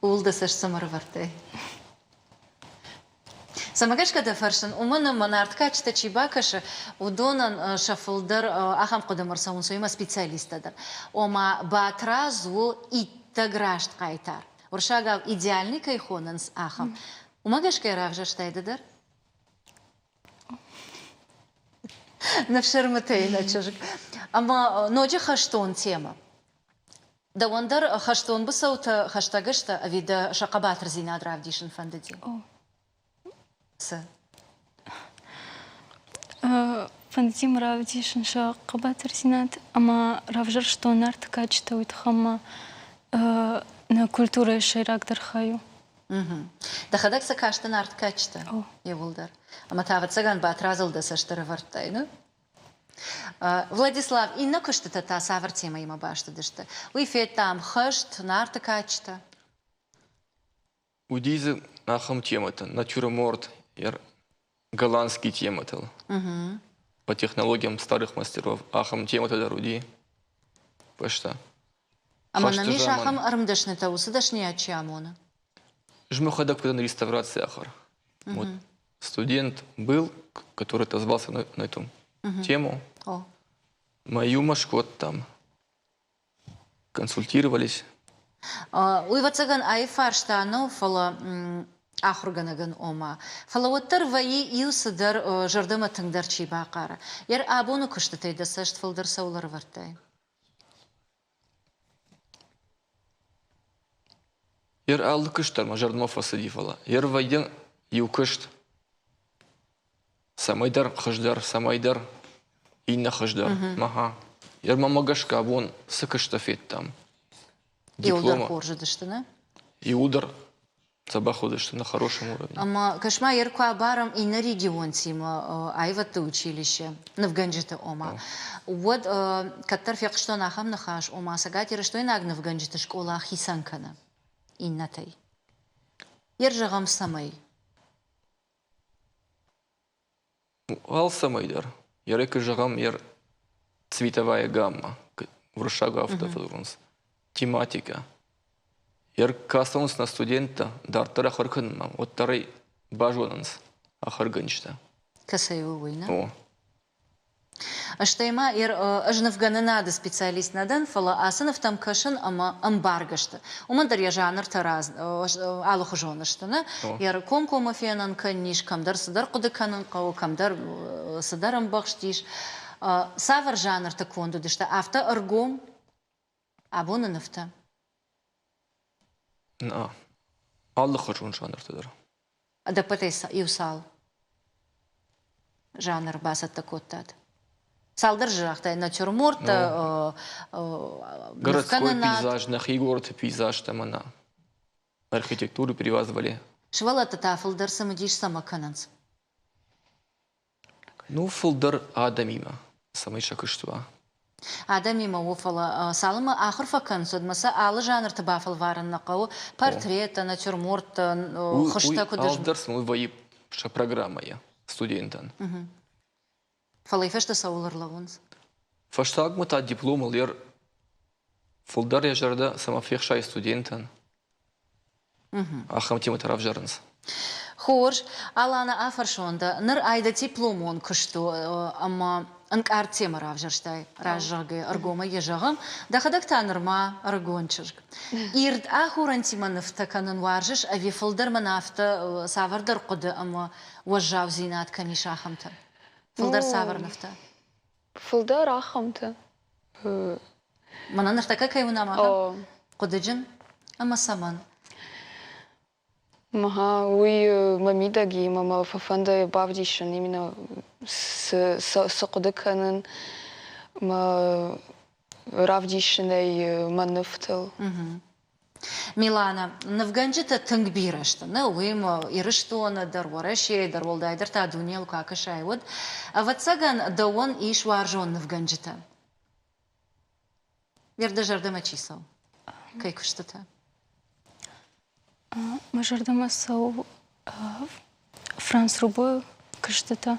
Ууыл дӕ цӕст цӕмӕ ӕрӕвӕрдтай? Цӕмӕ гӕсгӕ дӕ фӕрсын, уымӕн ӕмӕ Нарты кадджытӕ чи бакӕсы, уыдонӕн сӕ фылдӕр ахӕм хъуыдымӕ ӕрцӕуынц, уыимӕ специалисттӕ дӕр. Ома Батрадз у иттӕг раст хъайтар. Уырыссагау идеальный кӕй хонынц, ахӕм. Уымӕ гӕсгӕ равзӕрстай ды дӕр? Ныфсӕрмытӕй нӕ чызг. Ӕмӕ ноджы хӕстон темӕ. Дӕуӕн дӕр хӕстон быцӕутӕ хӕстӕг сты ӕви дӕ сӕ хъӕбатырдзинад равдисын фӕндыди? Цы? Фӕндыди мӕ равдисын сӕ хъӕбатырдзинад ӕмӕ равзӕрстон Нарты кадджытӕ, уый тыххӕй ӕмӕ нӕ культурӕйы сӕйрагдӕр хай у. Дӕхӕдӕг сӕ касты Нарты кадджытӕ иууылдӕр? Ӕмӕ та, ӕвӕццӕгӕн, Батрадзыл дӕ цӕст ӕрӕвӕрдтай, нӕ? Владислав, иннӕ куыстытӕ та цавӕр темӕимӕ баст уыдысты? Уый федтам хӕст, Нарты кадджытӕ. Уыди дзы ахӕм темӕтӕ: натюрморт, голландский темӕтыл. По технологиям старых мастеров ахӕм темӕтӕ дӕр уыди фӕстӕ. Ӕмӕ нӕм ис ахӕм ӕрмдӕснытӕ, уыцы дӕсныйад чи амоны? Ӕз мӕхӕдӕг фӕдӕн реставрацийы ахуыр. Вот студент был, который отозвался на, на эту тему. О. Мы иумӕ скодтам, консультировались. Уый, ӕвӕццӕгӕн, аив фарста нӕу, фӕлӕ ахуыргӕнӕгӕн ома. Фӕлӕ уӕддӕр вӕййы иу цыдӕр зӕрдӕмӕ тынгдӕр чи бахъары. Йӕ абоны куыстытӕй дӕ цӕст фылдӕр цӕуыл ӕрӕвӕрдтай? Ер алы куыст дӕр мӕ зӕрдӕмӕ фӕцыди, фӕлӕ ер вӕййы иу куыст, цӕмӕйдӕр хуыздӕр, цӕмӕйдӕр иннӕ хуыздӕр. Аха. Ер мӕмӕ гӕсгӕ абон цы куыстӕ федтам? Иуылдӕр хорз уыдысты, нӕ? Иуылдӕр дзӕбӕх уыдысты на хорошем уровне. Ӕмӕ кӕс-ма, ер куы абарӕм иннӕ регионтимӕ аивӕдты училище, нывгӕнджыты ома, уӕд кӕддӕр фехъуыстон ахӕм ныхас, ома цӕгатирыстойнаг нывгӕнджыты скъола хицӕн кӕны иннӕтӕй. Ер зӕгъӕм, цӕмӕй? Алцӕмӕй дӕр. Йӕ куы зӕгъӕм, йӕ цветовая гамма, уырыссагау афтӕ фӕдзурынц, тематикӕ. Йӕ кӕсынц нӕ студенттӕ дарддӕр ахуыр кӕнынмӕ, уӕддӕр ӕй базонынц ахуыргӕнджытӕ. Кӕцӕй у уый, нӕ? О. Стӕй ма ӕз нывгӕнынады специалист нӕ дӕн, фӕлӕ ацы нывтӕм кӕсын ӕмӕ ӕмбаргӕ сты. Уымӕн дӕр йӕ жанртӕ алыхуызон сты, нӕ? Йӕ комкоммӕ фенӕн кӕнын ис, кӕмдӕр цыдӕр хъуыды кӕнын хъӕуы, кӕмдӕр цыдӕр ӕмбӕхст ис. Цавӕр жанрты конд уыдысты афтӕ ӕргом абоны нывтӕ? Алыхуызон жанрты дӕр. Ӕдӕппӕтӕй иу цал жанр бацӕттӕ кодтат? Цалдӕр загътай натюрморттӕ, Городской пейзаж, нӕхи горӕты пейзажтӕ мӕнӕ архитектуру перевазвали. Сывӕллӕтты та фылдӕр цымыдис цӕмӕ кӕнынц? Ну, фылдӕр адӕмимӕ, цӕмӕй сӕ куыст уа. Адӕмимӕ у, фӕлӕ цалынмӕ ахуыр фӕкӕнынц, уӕдмӕ сӕ алы жанрты бафӕлварын нӕ хъӕуы. Портреттӕ, натюрморттӕ, хуызтӕ куыд... Алдӕр сын уый вӕййы сӕ программӕйы студентӕн. Фӕлӕ фӕстӕ цӕуыл ӕрлӕууынц? Фӕстагмӕ та дипломыл йӕ фылдӕр йӕ зӕрдӕ цӕмӕ фехсайы студентӕн, ахӕм темӕтӕ равзарынц. Хорз, Алана, афӕрсон дӕ, ныр ай дӕ дипломон куыст у ӕмӕ ӕнкъард темӕ равзӕрстай, раззӕгъгӕ, ӕргомӕй йӕ зӕгъӕм, дӕхӕдӕг та нырма ӕрыгон чызг. Ирд ахорӕнтимӕ нывтӕ кӕнын уарзыс ӕви фылдӕр мӕн афтӕ цавӕрдӕр хъуыды ӕмӕ уӕззаудзинад кӕм ис, ахӕмтӕ? Фылдӕр цавӕр нывтӕ? Фылдӕр ахӕмтӕ. Мӕнӕ ныртӕккӕ кӕй уынӕм, ахӕм хъуыдыджын ӕмӕ цӕмӕн? Ага, уый мӕ мидӕг и ӕмӕ мӕ фӕфӕнды бавдисын именно цы, цы хъуыды кӕнын, мӕ равдисын ӕй мӕ нывтыл. Милана, нывгӕнджытӕ тынг бирӕ сты, нӕ уыимӕ Ирыстоны дӕр, Уӕрӕсейы дӕр, уӕлдайдӕр та дунейыл куы акӕсай, уӕд, ӕвӕццӕгӕн, дӕуӕн ис уарзон нывгӕнджытӕ. Дӕ зӕрдӕмӕ чи цӕуы? Кӕй куыстытӕ? Мӕ зӕрдӕмӕ цӕуы Франц Рубойы куыстытӕ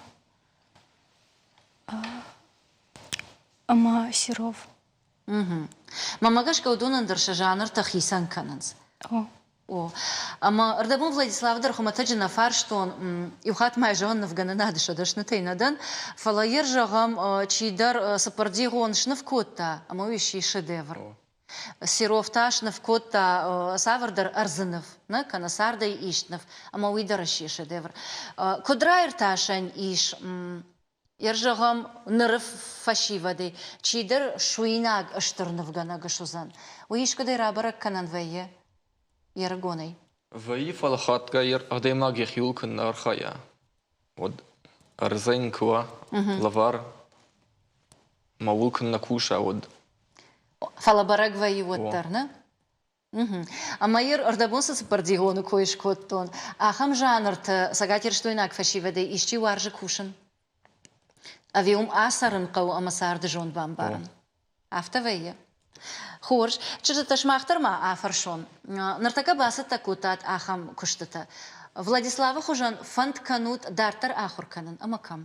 ӕмӕ Серов. Мӕнмӕ гӕсгӕ уыдонӕн дӕр сӕ жанртӕ хицӕн кӕнынц. О, ӕмӕ ӕрдӕбон Владиславы дӕр хуымӕтӕджы нӕ фарстон, иу хатт ма зӕгъын, нывгӕнынады сӕ дӕснытӕй нӕ дӕн, фӕлӕ йе зӕгъӕм, чидӕр цыппӕрдигъон сныв кодта, ӕмӕ уый сси шедевр. Серов та сныв кодта цавӕрдӕр ӕрдзы ныв, нӕ, кӕнӕ цардӕй ист ныв, ӕмӕ уый дӕр сси шедевр. Куыд раиртасӕн ис Зӕгъӕм, ныры фӕсивӕдӕй чидӕр суинаг стыр нывгӕнӕг суыдзӕн, уый искуыдӕй рабӕрӕг кӕнӕн вӕййы йе рыгонӕй? Вӕййы, фӕлӕ хатгай адӕймаг йӕхиуыл куы нӕ архайа, уӕд ӕрдзӕй йын куы уа лӕвар, ӕмӕ ууыл куы нӕ куса, уӕд. Фӕлӕ бӕрӕг вӕййы уӕддӕр, нӕ? Ӕмӕ йе рдӕбон цы цыппӕрдигъоны кой скодтон, ахӕм жанрты цӕгатирыстойнаг фӕсивӕдӕй исчи уарзы кусын? Ӕви уым ацӕрын хъӕуы ӕмӕ царды зонд бамбарын? Афтӕ вӕййы. Хорз. Чызджытӕ, сымах дӕр ма афӕрсон. Ныртӕккӕ бацӕттӕ кодтат ахӕм куыстытӕ. Владиславы хуызӕн фӕнд кӕнут дарддӕр ахуыр кӕнын ӕмӕ кӕм?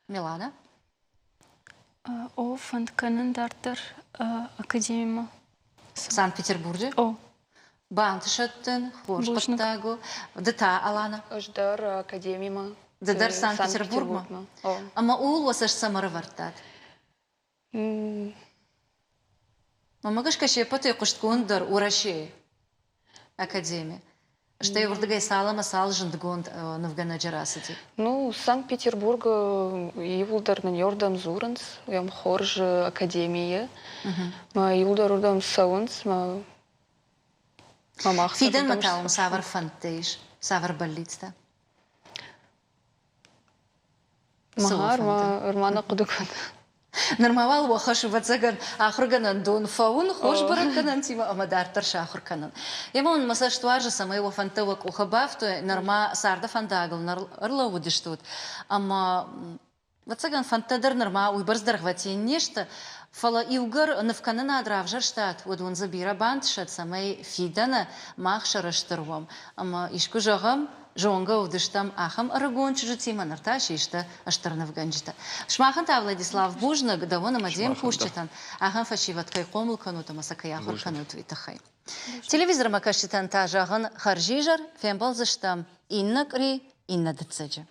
Милана? О, фӕнд кӕнын дарддӕр академимӕ. Санкт-Петербурджы? О. Бантысӕд дын, хорз хъуыддаг у. Ды та, Алана? Ӕз дӕр академимӕ. Ды дӕр Санкт-Петербургмӕ? Ӕмӕ ууыл уӕ цӕст цӕмӕ ӕрӕвӕрдтат? Мӕнмӕ гӕсгӕ се ппӕтӕй хъуыстгонддӕр Уӕрӕсейы академи. Стӕй уырдыгӕй цал ӕмӕ цал зындгонд нывгӕнӕджы рацыди? Ну, Санкт-Петербургы иууылдӕр нын иуырдӕм дзурынц, уым хорз академийы. Мӕ иууылдӕр уырдӕм цӕуынц, мӕ мах Фидӕнмӕ та уым цавӕр фӕндтӕ ис, цавӕр бӕллицтӕ? Ма нӕ хъуыды кӕны. Нырма уал уӕ хӕс, ӕвӕццӕгӕн, ахуыргӕнӕндон фӕуын, хорз бӕрӕггӕнӕнтимӕ ӕмӕ дарддӕр сахуыр кӕнын. Емӕ уын мӕ цӕст уарзы, цӕмӕй уӕ фӕндтӕ уӕ къухы бафтой, нырма царды фӕндагыл ӕрлӕууыдыстут ӕмӕ ӕвӕццӕгӕн, фӕндтӕ дӕр нырма уыйбӕрц дӕргъвӕтин не сты, фӕлӕ иугӕр нывкӕнынад равзӕрстат, уӕд уын дзы бирӕ бантысӕд, цӕмӕй фидӕны мах сӕрыстыр уӕм ӕмӕ искуы зӕгъӕм, Зонгӕ уыдыстӕм ахӕм ӕрыгон чызджытимӕ, ныр та систы стыр нывгӕнджытӕ. Сымахӕн та, Владислав, бузныг дӕуӕн ӕмӕ де мкусджытӕн, ахӕм фӕсивӕд кӕй хъомыл кӕнут ӕмӕ сӕ кӕй ахуыр кӕнут, уый тыххӕй. Телевизормӕ кӕсджытӕн та зӕгъын хӕрзизӕр, фембӕлдзыстӕм иннӕ къуыри, иннӕ дыццӕджы.